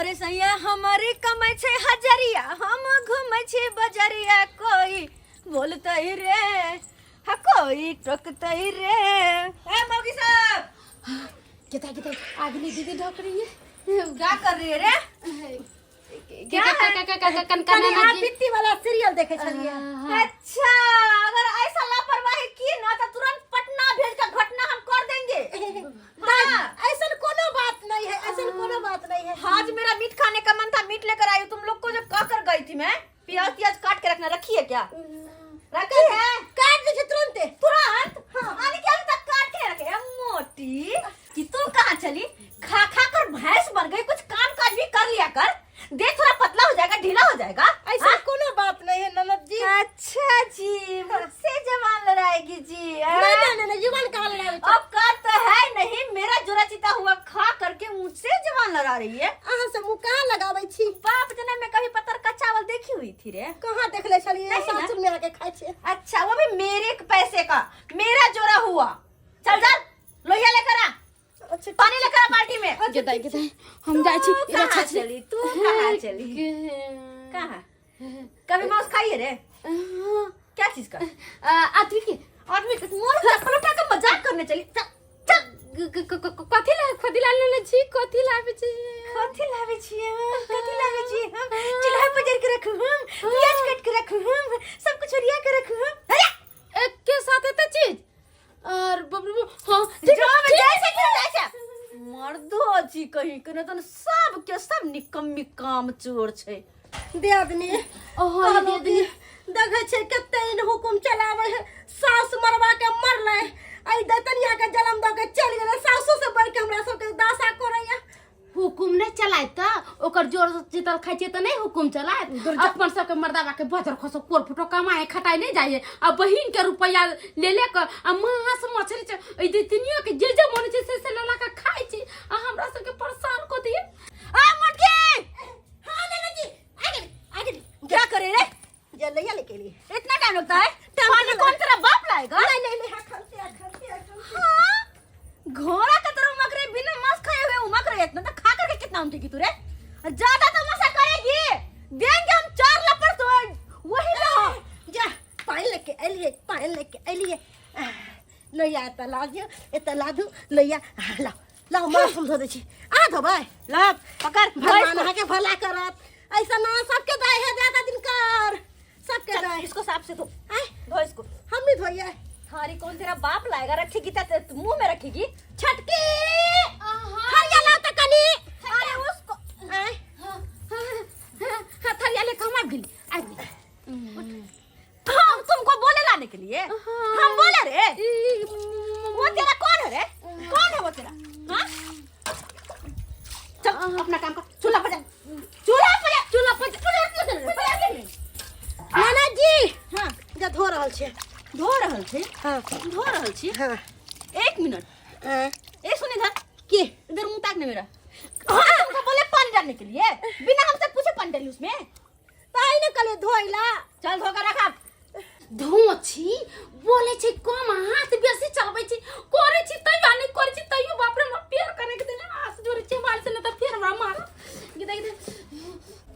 अरे सैया हमारे कमाई छै हजरिया, हम घूमै छी बजरिया, कोई बोलतै रे हा कोई टोकतै रे। ए मौगी साहब, कितना कितना अगली दीदी ढक रही है। क्या कर रही है रे? क्या कनी कन आप वाला सीरियल देखे छलिए। अच्छा, अगर ऐसा लापरवाही की ना तो तुरंत पटना भेज कर घटना हम कर देंगे। हाँ। ऐसा कोनो बात नहीं है, ऐसा कोनो बात नहीं है। आज मेरा मीट खाने का मन था, मीट लेकर आई हूँ। तुम लोग को जो कह कर गई थी मैं, प्याज प्याज काट के रखना, रखी है क्या? रखी है? काट दे छे तुरंत। तुरंत आने क्या तक काट के रखे है, मोटी कि तू कहाँ चली? खा खा कर भैंस बन गई, कुछ काम काज भी कर लिया कर, देह थोड़ा पतला हो जाएगा, ढीला हो जाएगा। ऐसा कोनो बात नहीं है ननद जी। अच्छा जी, मुझसे जवान लड़ाएगी जी? हाँ? नहीं नहीं नहीं, जुबान कहाँ लड़ावे छे? अब का तो है नहीं, मेरा जोरा चिता हुआ खा करके मुझसे जवान लड़ा रही है। अहाँ से मुँह कहाँ लगावे छी? बाप जना में कभी पतर का चावल देखी हुई थी रे? कहाँ देखले छलिए? नहीं ना। सासुर में आके खाइ छे। अच्छा, वो भी मेरे पैसे का, मेरा जोरा हुआ। चल चल, लोहिया लेकर आ। अच्छा। पानी लेकर आ बाल्टी में। गेदाई गेदाई, हम जाइ छी। तू कहाँ चली? तू कहाँ चली? कहाँ कभी मांस खाई है रे? क्या चीज का? आदमी के। आदमी के मोर चप्पल उठा के मजाक करने चली। चल चल। कथी ला कथी ला लेने छी? कथी लाबे छी? कथी लावे छी हम? कथी लावे छी हम? चूल्हा पर जर के रखू हम, प्याज काट के रखू हम, सब कुछ ओरिया के रखू हम। अरे एक के साथ एते चीज और बबलू। हाँ ठीक। जो में जैसे कि जैसे मर्दो छी कहीं के न तन, सब के सब निकम्मी काम चोर छै। दियादनी। ओहो। कहलहुँ दीदी। कि देखै छै कते इन हुकुम चलाबै है। सास मरवा के मरलै, एहि दैतनिया के जन्म दऽ के चलि गेलै। सासो से बढ़ि के हमरा सबके दासा करैया। हुकुम नहीं चलाय त ओकर जोर जीतल खाइ छियै त नहीं हुकुम चलाय। अपन सबके मर्दाबा के बजर खसो कोर फुटो कमाए खटाए नहीं जाइए, आ बहिन के रुपया ले ले के आ मांस मछली छै, एहि दैतनियो के जे जे मन छै से से ला ला के खाइ छी, आ हमरा सबके परेशान कऽ दिए। आ मोटकी। हाँ नाना जी, आ गेली आ गेली। क्या करे रे? जे लैया लेके एली। इतना टाइम लगता है? पानी कौन तेरा बाप लाएगा? नहीं नहीं नहीं, हाँ खनते आ खनते आ खनते। हाँ? घोड़ा का तरह उमक रही, बिना मांस खाए हुए उमक रही है, इतना तो खा करके कितना उमटेगी तू रे? और ज्यादा तमाशा करेगी देंगे हम चार लपड़ तो वही रहो। जा पानी लेके एलिए, पानी लेके एलिए। लोहिया एतऽ ला दियौ, एतऽ ला दू लोहिया। लाउ लाउ, माथ हम धो दै छी। अहाँ धोबै? ला पकड़। भगवान अहाँके भला करत। ऐसा ना सबके दाय है ज्यादा दिन कर सबके चल, दाय। इसको साफ से धो। आय। धो इसको। हम नहीं धोइए। थारी कौन तेरा बाप लाएगा? रखेगी त मुंह में रखेगी। छटकी, थरिया लाउ तऽ कनी। अरे उसको। आय। हाँ, थरिया लेके हम आबि गेली, आबि गेली। हम तुमको बोले लाने के लिए? हम बोले रे? वो तेरा कौन है रे? कौन है वो तेरा? हाँ, चल अपना काम कर, चूल्हा पर जा, चूल्हा पर जा। चूल्हा पर। चूल्हा पर जा। नाना जी। हाँ। जा धो रहल छै। धो रहल छी? हाँ। धो रहल छी? हाँ। एक मिनट। हाँ। ए सुन इधर। की? इधर मुंह ताकने मेरा। हाँ, तुमको बोले पानी डालने के लिए, बिना हमसे पूछे पानी डाली उसमें। ताई ने कहले धोइला। चल धो कर रखा। धो छी, बोले छी कम, हाथ बेसी चलबै छी। करे छी तैयो, आ नहि करे छी तैयो। बाप रे, हमरा पेड़ करे के देने हाथ जोड़े छी मार से, नहीं त फेर हमरा मार। गिदा गिदा।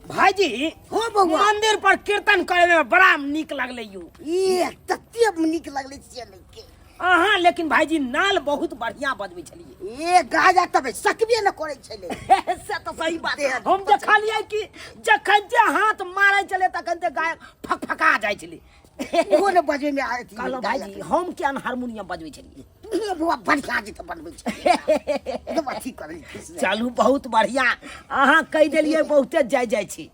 भाईजी। हो बौआ। मंदिर पर कीर्तन करे में बड़ा नीक लगले यौ। ई तते नीक लगलै से लैके। अहाँ लेकिन भाईजी नाल बहुत बढ़िया बजबै छलियै। ए गाजा तबे सकबे न करै छलै। से तऽ सही बात। हम देखलियै कि जखन जे हाथ मारै छलै तखन जे गायक फकफका जाइ छलै। ओहो ने बजबै में आयत। कहलहुँ भाईजी, हम किया ने हारमोनियम बजबै छलियै? तुही बौआ बढ़िया जे तऽ बनबै छै एकदम अथी करै छै। चलू बहुत बढ़िया, अहाँ कहि देलियै, बहुते जाय जाइ छी।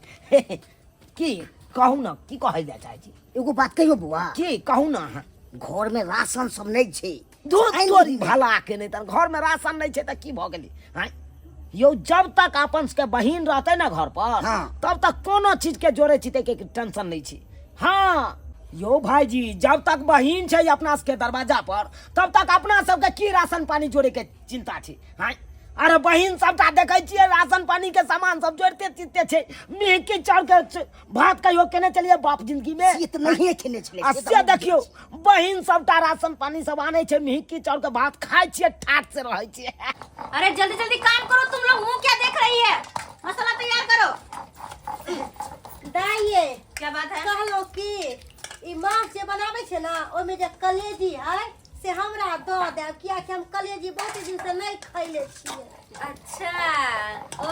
की कहू ने, की कहै लए चाहै छी? एगो बात कहियो बौआ। की कहू ने अहाँ। घर में राशन सब नहीं छै। धूत आनि तोरी दियै। भला के नहि तऽ घर में राशन नहीं छै तऽ की भऽ गेलै? आँय यौ, जब तक अपन सबके बहिन रहतै ने घर पर, तब तक कोनो चीज के जोड़े चिते के टेंशन नहीं छै। हाँ यौ भाईजी, जब तक बहिन छै अपना सबके दरवाजा पर, तब तक अपना सबके की राशन पानी जोड़े के चिंता छै? हाँ, अरे बहिन सबटा देखै छियै राशन पानी के सामान सब जोड़ते चिते छै। मेहकी चाउर के भात कहियो केने चलिए बाप जिंदगी में? से तऽ नहिए खेने छलै। आ से तऽ से हम देखियौ, बहिन सबटा राशन पानी सब आनै छै, मेहकी चाउर के भात खाइ छियै, ठाठ से रहै छियै। अरे जल्दी जल्दी काम करो तुम लोग, मुंह क्या देख रही है? मसाला तैयार। बात है? कहलहुँ कि ई माछ जे बनाबै छै ने, ओहिमे जे कलेजी है से हमरा दऽ देब, कियाकि हम कलेजी बहुत दिन से नहि खैले छियै। अच्छा, ओ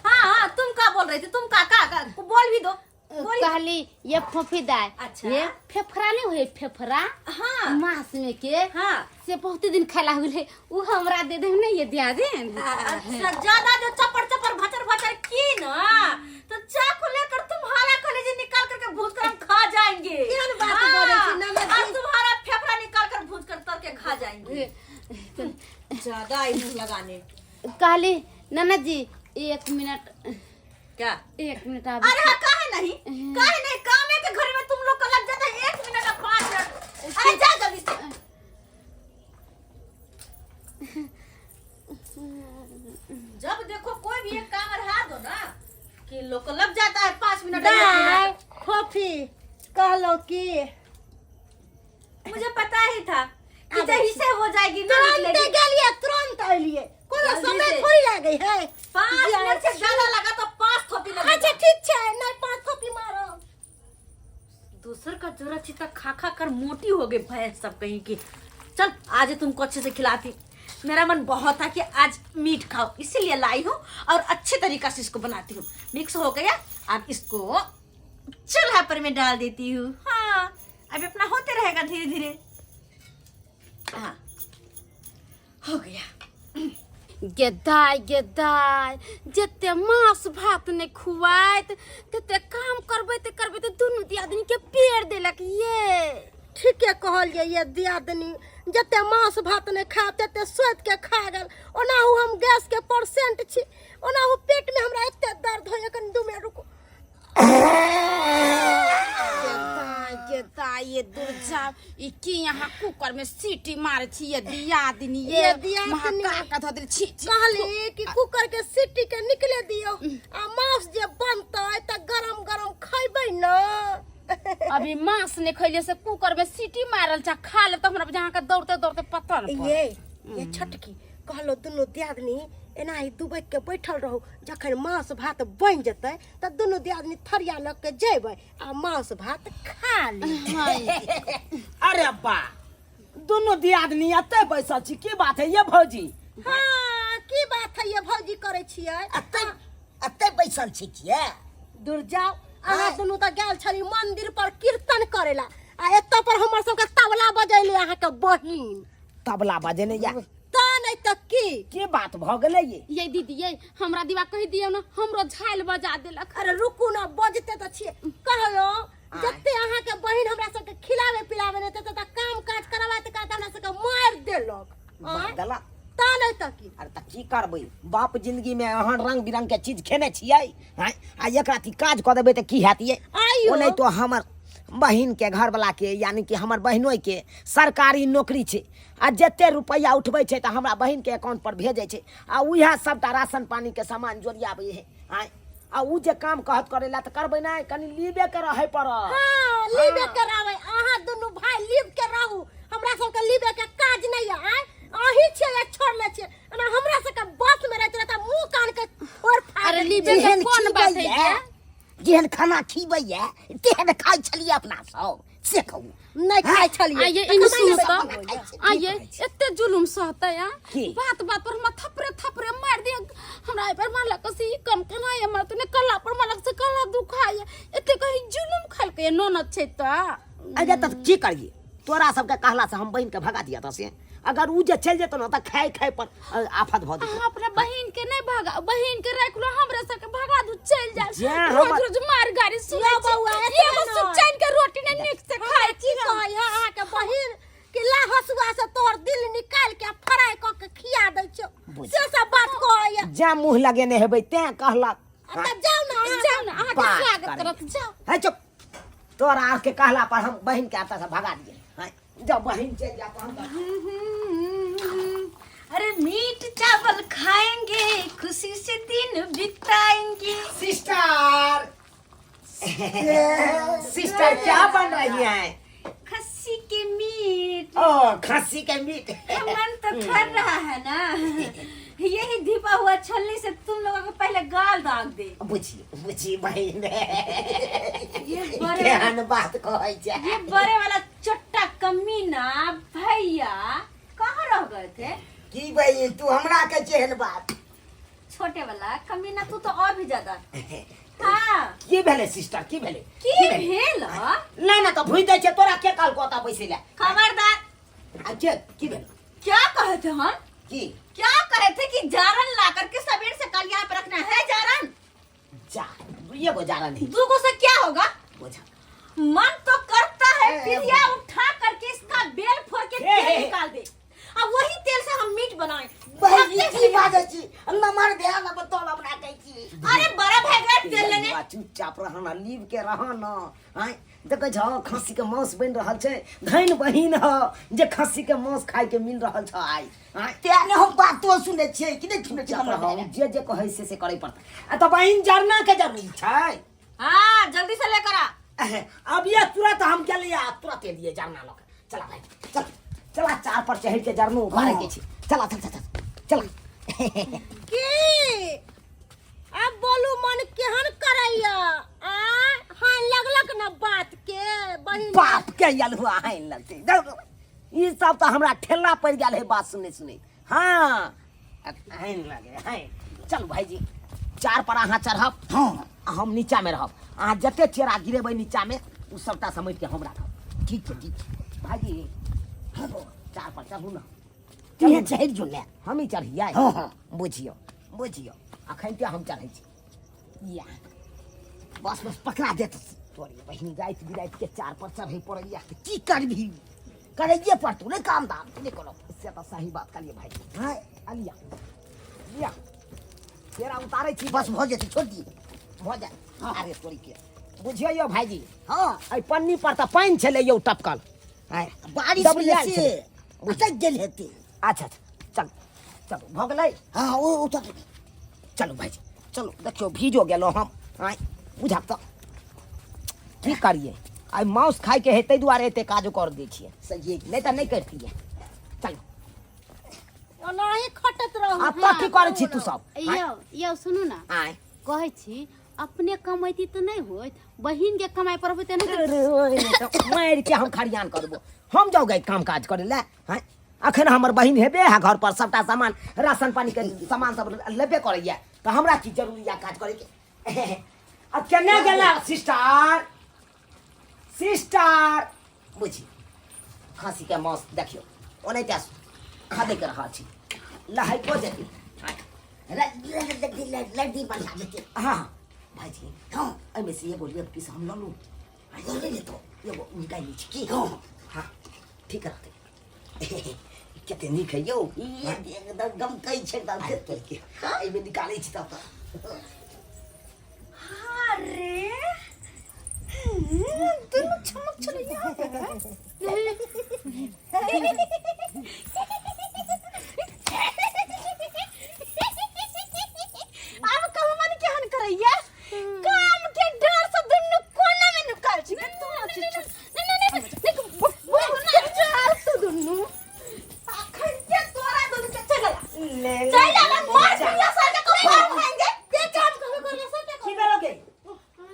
हाँ हाँ, तुम का बोल रही थी? तुम का का, का बोल भी दो, बोल। कहली ये फोफी दाय। अच्छा। ये फेफड़ा नहीं हुए फेफड़ा? हाँ। मांस में के। हाँ। से बहुत दिन खाला हुए, उ हमरा दे दे नहीं ये दिया दे। अच्छा, ज्यादा जो चपर चपर भचर भचर की ना तो चाकू लेकर तुम्हारा कलेजी निकाल करके भूज कर हम खा जाएंगे। केहन बात बोलै छी, ननद और जी? तुम्हारा फेफड़ा निकाल कर भूज कर तर के खा जाएंगे। ज्यादा आई मुंह लगाने। कहली ननद जी, एक मिनट। क्या? एक मिनट आब। अरे हाँ, काहे नहीं, काहे नहीं? काम है के घर में तुम लोग का लग जाता है 1 मिनट और 5 मिनट। अरे जा जल्दी से। जब देखो कोई भी एक काम रहा दो ना कि लोग को लग जाता है 5 मिनट, एक दाय मिनट। फोफी, कहलहुँ कि मुझे पता ही था कि जब इसे हो जाएगी ना तुरंत निकलेगी। गेलियै, तुरंत एलियै, कोनो जल्दी समय से। थोड़ी लागै है। 5 मिनट से ज्यादा लगा तो 5 थोपी लगे। अच्छा ठीक छै, नहीं 5 थोपी मारब। दूसर का जोरा चिता खा खा कर मोटी हो गई भैंस सब कहीं की। चल आज तुमको अच्छे से खिलाती, मेरा मन बहुत था कि आज मीट खाओ, इसीलिए लाई हूँ और अच्छे तरीका से इसको बनाती हूँ। मिक्स हो गया, अब इसको चूल्हा पर मैं डाल देती हूँ। हाँ, अब अपना होते रहेगा धीरे धीरे। हाँ हो गया। गेदाय गेदाय, जते मांस भात ने खुआत तते काम करबैते करबैते दुनू दियादनी के पेड़ देलक ये। ठीके कहलियै ये दियादनी, जते मांस भात ने खा तते सोति के खा गेल। ओनाहु हम गैस के पेशेंट छी, ओनाहु पेट में हमरा एते दर्द होइए। कनि 2 मिनट रुकू। गेदाय गेदाय, ये दुर्जा ई की यहाँ कुकर में सीटी मारे छी ये दियादनी ये? ये दियादनी। महाका का धऽ देल छी छी। कहली कि कुकर के सीटी के निकले दियौ, आ मांस जे बनतै तऽ गरम गरम खैबै न। अभी मांस ने खैले से कुकर में सीटी मारल चा खा ले तो हमरा जहाँ के दौड़ते दौड़ते पता न पड़त। ये छोटकी, कहलो दुनू दियादनी एनाही दुबकि के बैठल रहू, जखन मांस भात बनि जेतै तऽ दुनू दियादनी थरिया लऽ के जेबै आ मांस भात खा लेबै। अरे बा, दुनू दियादनी एते बैसल छी, की बात है ये भौजी? हाँ, की बात है ये भौजी करै छियै? एते एते बैसल छी किए? दूर जाओ, अहाँ दुनू तऽ गेल छली मंदिर पर कीर्तन करेला, आ एतऽ पर हमर सबके तबला बजैले अहाँके बहिन। तबला बजेने या? तऽ नहि तऽ की। की बात भऽ गेलै ये? ये दीदी ये, हमरा दिवा कहि दियौ ने, हमरो झाइल बजा देलक। अरे रुकू ने, बजते तऽ छियै। कहलहुँ जते अहाँके बहिन हमरा सबके खिलावे पिलावे नहि तते तऽ काम काज करबाते करबाते हमरा सबके मारि देलक। मारि देलक? तऽ नहि तऽ की। अरे तऽ की करबै, बाप जिंदगी में अहाँ रंग बिरंग के चीज खेने छियै हैं, आ एकरा अथी काज कऽ देबै तऽ की हैत ये? आइयो। ओ नहि तो हमर बहिन के घरवला के, यानी कि हमर बहिनोई के सरकारी नौकरी छै, आ जते रुपैआ उठबै छै तऽ हमरा बहिन के अकाउंट पर भेजै छै, आ उएह सबटा राशन पानी के सामान जोड़ियाबै है आँय। आ उ जे काम कहत करै ला तऽ करबै नहि, कनि लीबे के रहै पड़त। हाँ, लीबे के रहबै, अहाँ दुनू भाई लीब के रहू, हमरा सबके लीबे के काज नहि है। आँय, अहीं छियै या छोड़ले छियै, एना हमरा सबके बस में रहैत रहता मुंह कान के फोड़ फाड़। अरे लीबे के जेहन कोन बात है खिबैया, ये? जेहन खाना खिबैया तेहन खाइ छलियै अपना सब, से कहू। नहि खाइ छलियै। आइए तऽ इन कमाइ सुन नहि तऽ सकबै। आइए एते जुलुम सहतै आ की? बात बात पर हमरा थपरे थपरे मार दिया। हमरा एहि पर मारलक से ई कम केना ये मारत ने, कला पर मारलक से कला दुखाय, एते कहीं जुलुम खलकै ननद छै तऽ। अरे तऽ की करिए, तोरा सबके कहला से हम बहिन के भगा दिया था, से अगर उ जे चलि जेतौ ने तऽ खाय खाय पर आफत भऽ जेतौ। अहाँ अपना बहिन के नहीं भगा, बहिन के राख लो, हमरा सबके भगा दू, चलि जा। जे रोज रोज मार गाड़ी सुनै यौ छी। बौआ, एतबे एगो नहि। सुख चैन के रोटी नहीं नीक से खाय की छी हम। कहै है अहाँके बहिन कि ला हसुआ से तोहर दिल निकाल के फ्राई कऽ के खिया दै छियौ, से सब बात कहै है। जा मुँह लगेने हेबै तें कहलक। आ तऽ जाउ ने अहाँ। जाउ ने, अहाँके बात स्वागत करै। करत, जाउ। है चुप, तोरा आरके कहला पर हम बहिन के एतऽ से भगा दिए हैं। जब बहिन चलि जाए तहन तऽ अरे मीट चावल खाएंगे, खुशी से दिन बिताएंगे। सिस्टर, सिस्टर क्या बन रही है? खस्सी के मीट। ओ खस्सी के मीट। मन तो कर रहा है ना। यही धीपा हुआ छलनी से तुम लोगों को पहले गाल दाग दे। बुझी बुझी बहिन, ये बड़े केहन बात कहै छै। ये बड़े वाला चट्टा कमीना भैया कहाँ रह गए थे? की बहिन, तू हमरा के केहन बात? छोटे वाला कमीना तू तो और भी ज्यादा। हाँ। की भेलै सिस्टर, की भेलै? की भेल? नहि नहि, तऽ भुजि दै छै तोरा के कहलको ओतऽ बैसै लए? खबरदार। आ के की भेल? क्या कहे थे हम? की क्या कहे थे कि जारन ला करके सवेर से कल यहाँ पे रखना है जारन। जा दुइये गो जारन है। दूगो से क्या होगा? बोझा। मन तो करता है ए, पिरिया उठा करके इसका बेल फोड़ के ए, तेल ए, ए। निकाल दे आ वही तेल से हम मीट बनाए। बहिन की बाजै छी, नमर भेल अब तोल हमरा कहै छी। अरे बड़ा भए गया तेल लेने। बौआ, चुपचाप रहना, लीव के रहना। आँय देखै छह खस्सी के मांस बनि रहल छै, धन बहिन ह जे खस्सी के मांस खाय के मिल रहल छ आइ। आँय तें ने हम बातो सुनै छियै कि नहि सुनै छियै? चुपचाप हमर रहू, जे जे कहै से से करै पड़तै। आ तऽ बहिन जरना के जरूरी छै। हाँ जल्दी से लेकर आ। अब ये तुरंत हम गेलियै आ तुरंत एलियै जरना लऽ के। चला भाई चल, चला चार पर चढ़ि के जरनो उखाड़े के छै। चला चल चल चल चला। की अब बोलू, मन केहन करैया? आ हाँ लगलक न बात के बहिन। बाप के अलहुआ हानि लगतै। ई सब तऽ हमरा ठेला पड़ि गेल है बात सुनै सुनै। हाँ हानि लगे हानि। चलू भाईजी, चार पर अहाँ चढ़ब। हाँ। आ हम नीचा में रहब। अहाँ जते चेरा गिरेबै नीचा में ओ सबटा समेट के हम राखब। ठीक छै ठीक छै। भाईजी चार पर चढ़ू ना। तू चढ़ि जो ने। हम ही चढ़ियै? हाँ हाँ। बुझियौ बुझियौ, अखन ते हम चढ़ै छी। या बस बस पकड़ा देत। तोरी बहिनी राति बिराति के चार पर चढ़ै पड़ैया। की करबही, करैये पड़तौ ने काम धाम, नहि कोनो। से तऽ सही बात कहलियै भाई। हाँ अलिया लिया तेरा उतारै छी। बस भऽ जेतै, छोड़ दियै। भऽ जाय। अरे तोरी के बुझियौ यौ भाईजी। हाँ। एहि पन्नी पर तऽ पानि छलै यौ टपकल। आँय, बारिश दबलियाल भेलै छलै। से अटकि गेल हेतै। अच्छा अच्छा चल चलू भऽ गेलै। हाँ ओ उतर। चलू भाईजी चलू, देखियौ भीजो गेलहुँ हम। आँय बुझब तऽ की करियै, आइ मांस खायके है ताहि दुआरे एते काज कर दै छियै। सही। नहि तऽ नहि करितियै। चलू। ओनाही खटत रहू। आब तऽ की करै छी तू सब? यौ यौ सुनू ना। आँय कहै छी अपने कमैती तऽ नहि होइत, बहिन के कमाइ पर होइत नहि। अरे ओहिमे तऽ मारि के हम खरियान करबो। हम जाउ गए काम काज करै लए। हँ अखन हमर बहिन हेबे है घर पर, सबटा सामान राशन पानी के सामान सब लेबे करैया, तऽ हमरा की जरूरी है काज करे के? अब केने गेला सिस्टर? सिस्टर बुझी खस्सी के मांस देखियौ ओनाहिते खदे के रहल छी, लहको जेतै। लड्डी बढ़िया जेतै। हाँ भाईजी। हाँ। एहिमे से एगो लेग पीस हम लऽ लू? लऽ लेतौ। एगो निकालि लै छी की? हाँ। हाँ ठीक रहतै। कते नीक है यौ। ई एकदम गमकै छै एकदम। आइ तोरी के, एहिमे निकालै छी तब तऽ। अरे दुनू चमक छलैया। अब कहू मन केहन करैया? काम के डर से दुनू कोना में नुकाल छी। तू चल तू दुनू अखन के तोरा दुनू के चल चल आ, मार पिया सर के को मार खाएंगे के काम कभी करले सब। की भेलो गे?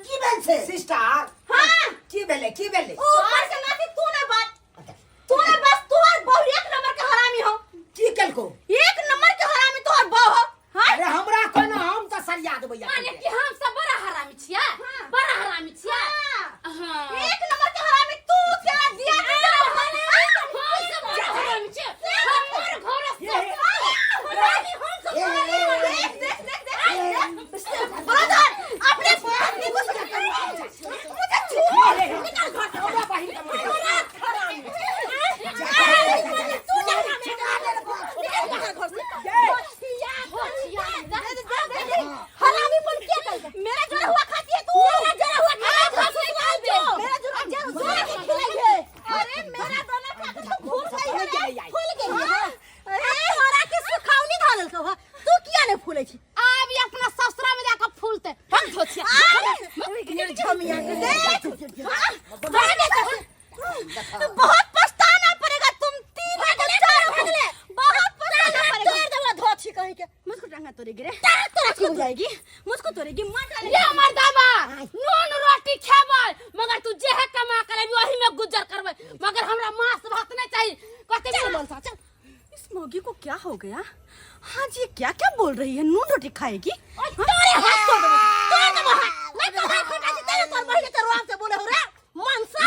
की भेल छै सिस्टर? हां। की भेलै, की भेलै? ऊपर से नाती तू ने बात तू ने बस, तू और बहु एक नंबर के हरामी हो। की केलको? एक नंबर के हरामी तोहर बहु हो। हाँ? अरे हमरा कोना, हम तऽ सरिया देबै। माने कि हम सब बड़ा हरामी छियै, बड़ा हरामी छियै। हाँ। एक नंबर के हरामी तू, तेरा दिया के तेरा हम सब बड़ा हरामी छियै, हमर घर से हरामी हम सब। देख देख देख देख ब्रदर, अपने पत्नी को मुझे छोड़, निकल घर से। हमरा बहिन के मार। तू निकल घर से। हरामी पन क्या कर? मेरा जरा हुआ खाती है तू, मेरा जरा हुआ खाती है, मेरा जरा। तोड़ेगी, मार डालेगी। ये मर्दाबा नून रोटी खेबै, मगर तू जेहे कमा के लेबी ओही में गुजर करबै, मगर हमरा मांस भात नहीं चाहिए। कते चल मनसा चल। इस मौगी को क्या हो गया? हाँ जी, ये क्या क्या बोल रही है? नून रोटी खाएगी? तोरे हाथ तोड़ देबो, तोड़ देबो हाथ। नहीं तो हाथ खटा छी तेरे तोर बहिन के रोआब से बोले हो रे मनसा।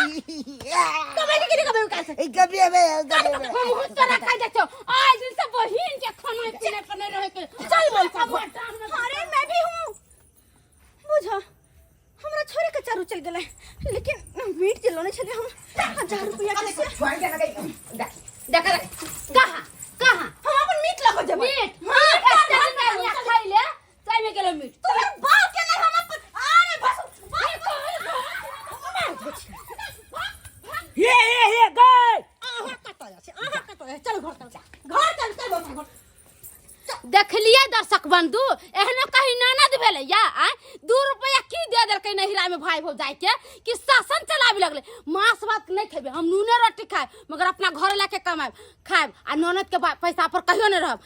कमेली के कभी कैसे कभी अबे कभी अबे। हम तोरा खाइ जाइ छौ आज दिन से बहिन के खाना पीना पर नहीं रहे के। चल मनसा घर। अरे मैं भी हूँ, बुझा हमरा छोरे के चारू चल गेलै, लेकिन मीट जे लोने छले हम 1000 रुपया के से देख देख, कहाँ कहाँ हम अपन मीट लगा जेबै। मीट हाँ एते दिन में खाइ ले चाय में गेलो मीट। तोहर बाप के नहीं, हम अपन अरे बस हे हे हे गए। अहाँ कतऽ जाइ छी? अहाँ कतऽ जाइ छी? चल घर चल, घर चल, चल मनसा घर। देखलिए दर्शक बंधु, एहनो कहीं ननद भेलै या आय 2 रुपया की दे देलकै नहिरा में भाई भौजाई के कि शासन चलाबे लगलै। मांस भात नहीं खेबै हम, नूने रोटी खाएब, मगर अपना घर लाके कमाएब खाएब आ ननद के पैसा पर कहियो नहीं रहब।